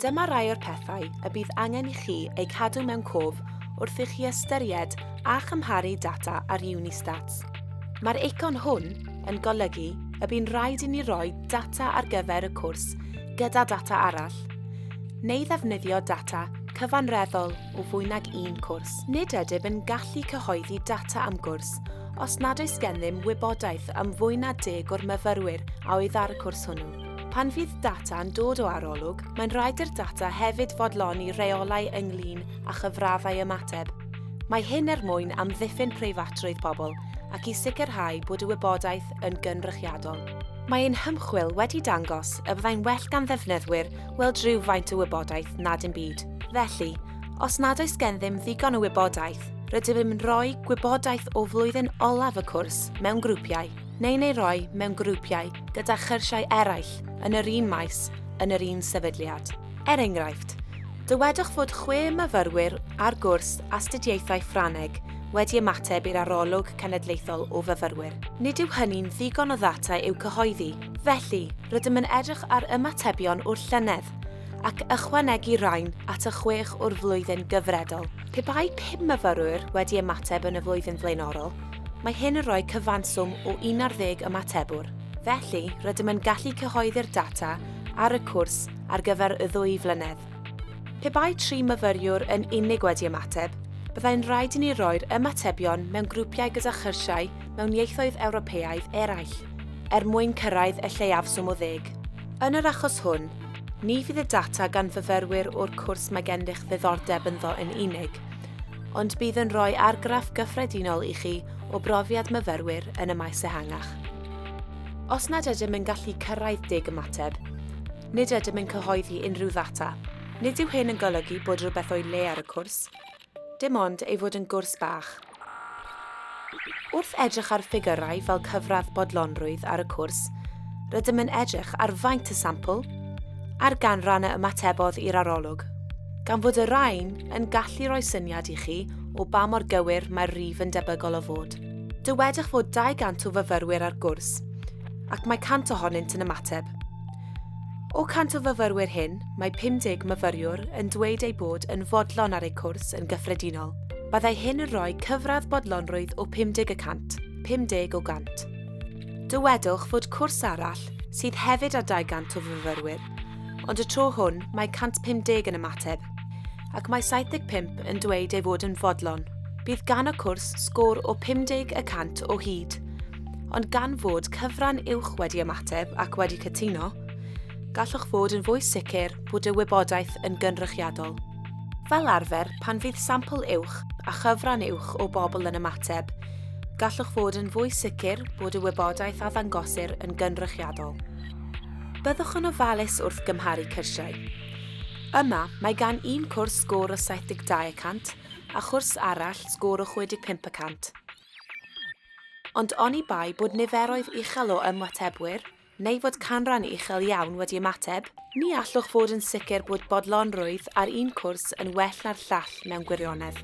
Dyma rai o'r pethau y bydd angen i chi eu cadw mewn cof wrth i chi ystyried a chymharu data ar Unistats. Mae'r eicon hwn yn golygu y bu'n rhaid i ni roi data ar gyfer y cwrs gyda data arall, neu ddefnyddio data cyfanreddol o fwy nag un cwrs. Nid ydym yn gallu cyhoeddi data am gwrs os nad oes gennym wybodaeth am fwy na deg o'r myfyrwyr a oedd ar y cwrs hwnnw. Pan fydd data yn dod o arolwg, mae'n rhaid i'r data hefyd fodloni rheolau ynglŷn â chyfraddau ymateb. Mae hyn er mwyn amddiffyn preifatrwydd pobl ac i sicrhau bod y wybodaeth yn gynrychiadol. Mae ein hymchwil wedi dangos y byddai'n well gan ddefnyddwyr weld rhywfaint o wybodaeth na dim byd. Felly, os nad oes genddym ddigon o wybodaeth, rydym yn rhoi gwybodaeth o flwyddyn olaf y cwrs mewn grwpiau. neu'n ei roi mewn grwpiau gyda chyrsiau eraill yn yr un maes yn yr un sefydliad. Er enghraifft, dywedwch fod chwe myfyrwyr ar gwrs Astudiaethau Ffrangeg wedi ymateb i'r Arolwg Cenedlaethol o Fyfyrwyr. Nid yw hynny'n ddigon o ddata i'w cyhoeddi, felly rydym yn edrych ar ymatebion o'r llynedd ac ychwanegu rhain at y chwech o'r flwyddyn gyfredol. Pe bai pum myfyrwyr wedi ymateb yn y flwyddyn flaenorol, Mae hyn yn rhoi cyfanswm o 11 ymatebwr. Felly, rydym yn gallu cyhoeddi'r data ar y cwrs ar gyfer y ddwy flynedd. Pe bai tri myfyriwr yn unig wedi ymateb, byddai'n rhaid i ni roi'r ymatebion mewn grwpiau gyda chyrsiau mewn ieithoedd Ewropeaidd eraill, er mwyn cyrraedd y lleiafswm o ddeg. Yn yr achos hwn, ni fydd y data gan fyfyrwyr o'r cwrs mae gennych ddiddordeb ynddo yn unig, ond bydd yn rhoi argraff gyffredinol i chi o brofiad myfyrwyr yn y maes ehangach. Os nad ydym yn gallu cyrraedd deg ymateb, nid ydym yn cyhoeddi unrhyw ddata. Nid yw hyn yn golygu bod rhywbeth o'i le ar y cwrs, dim ond ei fod yn gwrs bach. Wrth edrych ar ffigyrau fel cyfradd bodlonrwydd ar y cwrs, rydym yn edrych ar faint y sampl a'r ganran a ymatebodd i'r arolwg, gan fod y rhain yn gallu rhoi syniad i chi o ba mor gywir mae'r rif yn debygol o fod. Dywedwch fod 200 o fyfyrwyr ar gwrs, ac mae 100 ohonynt yn ymateb. O 100 o fyfyrwyr hyn, mae 50 myfyriwr yn dweud eu bod yn fodlon ar eu cwrs yn gyffredinol. Byddai hyn yn rhoi cyfradd bodlonrwydd o 50 y cant, 50 o gant. Dywedwch fod cwrs arall sydd hefyd â 200 o fyfyrwyr, ond y tro hwn mae 150 yn ymateb, ac mae 75 yn dweud ei fod yn fodlon. Bydd gan y cwrs sgôr o 50 y cant o hyd. Ond gan fod cyfran uwch wedi ymateb ac wedi cytuno, gallwch fod yn fwy sicr bod y wybodaeth yn gynrychiadol. Fel arfer, pan fydd sampl uwch a chyfran uwch o bobl yn ymateb, gallwch fod yn fwy sicr bod y wybodaeth a ddangosir yn gynrychiadol. Byddwch yn ofalus wrth gymharu cyrsiau. Yma, mae gan un cwrs sgôr o 72 y cant a chwrs arall sgôr o 65 y cant. Ond oni bai bod niferoedd uchel o ymatebwyr, neu fod canran uchel iawn wedi ymateb, ni allwch fod yn sicr bod bodlonrwydd ar un cwrs yn well na'r llall mewn gwirionedd.